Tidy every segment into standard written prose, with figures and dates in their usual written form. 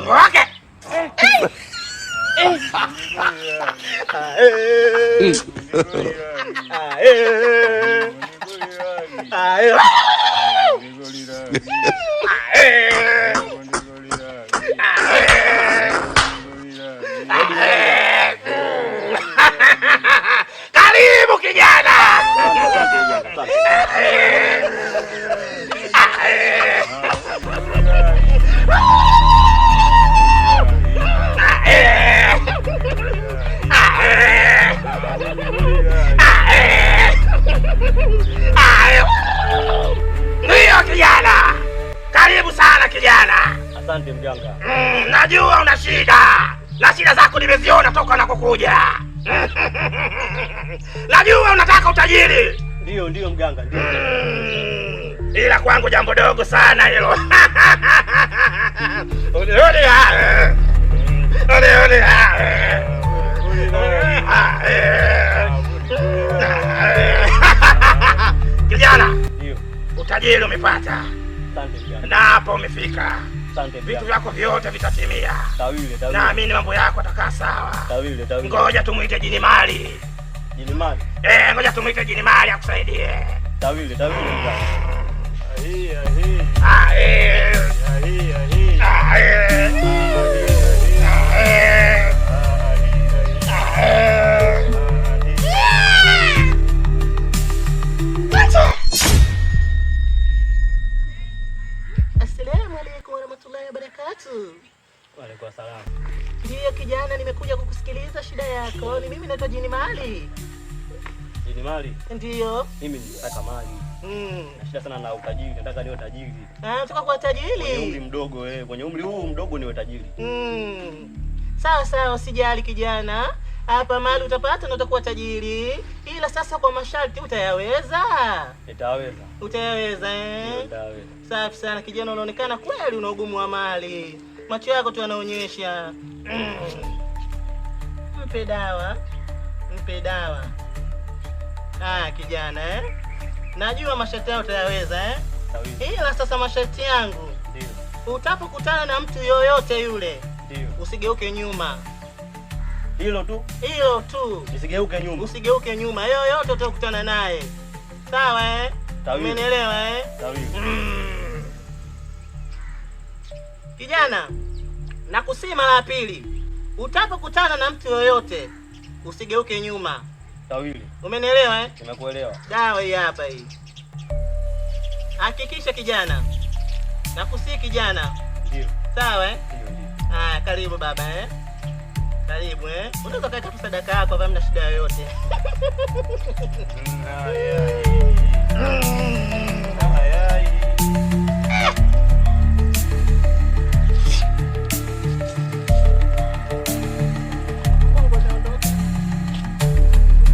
Okay. Karibu kijana. Ndiyo kijana, karibu sana kijana. Asante mganga. Najua una shida na shida zako nimeziona toka nakokuja. Najua unataka utajiri. Ndiyo, ndiyo mganga, ndiyo. Ila kwangu jambo dogo sana hilo. Ole, ole, ah. Ole, ole, ah. Ah, eh. Kijana, Ndiyo. utajiri umepata Asante mganga. na hapo umefika, Asante vitu mganga. vyako vyote vitatimia. Tawile, tawile. Naamini mambo yako atakaa sawa. Tawile, tawile. Ngoja tumuite jini mali. Jini mali. Ngoja tumuite jini mali akusaidie. Tawile, tawile mganga. Ah, eh. Ah, eh. Ah, eh. Ah, eh. Assalamu alaikum warahmatullahi wabarakatuh. Wa salaam. Ndiyo kijana, nimekuja kukusikiliza shida yako. Ni mimi naitwa Jini Mali. Jini mali. Ndiyo. Mimi nataka mali. Na shida sana na utajiri, nataka niwe tajiri. Ah, nataka kuwa Kwenye umri tajiri. mdogo kwenye umri huu mdogo niwe tajiri. Sawa sawa, usijali kijana. Hapa mali utapata na utakuwa tajiri, ila sasa kwa masharti utayaweza. Nitaweza. Utayaweza Ndiyo, eh? nitaweza. Safi sana kijana, unaonekana kweli una ugumu wa mali, macho yako tu yanaonyesha. Mpe dawa, mpe dawa. Ah, kijana eh? Najua masharti yao utayaweza eh? Tawile. Ila sasa masharti yangu, Ndiyo. utapokutana na mtu yoyote yule Ndiyo. usigeuke nyuma. Hilo tu, Hilo tu, nisigeuke nyuma. usigeuke nyuma yoyote utakutana naye, sawa eh? Tawile. Umenielewa eh? Tawile. Kijana, nakusii mara ya pili, utapokutana na mtu yoyote usigeuke nyuma. Tawile. Umenielewa eh? Nimekuelewa. Dawa hii hapa hii. Hakikisha kijana, nakusii kijana, Ndiyo. sawa eh? Ndiyo, ndiyo. Haya, karibu baba eh? Karibu eh? Unaweza kuweka tu sadaka yako hapa, hamna shida yoyote. Mungu ataondoka.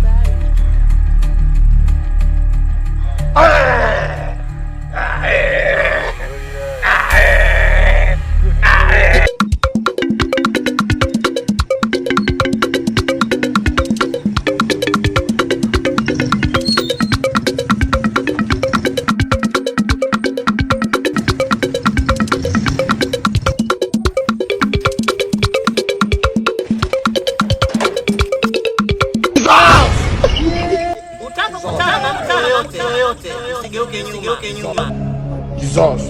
Bye. Ah, eh. Ah, eh. Ah, eh. Utapokutana na mtu yoyote yoyote usigeuke nyuma. Usigeuke nyuma. Jesus.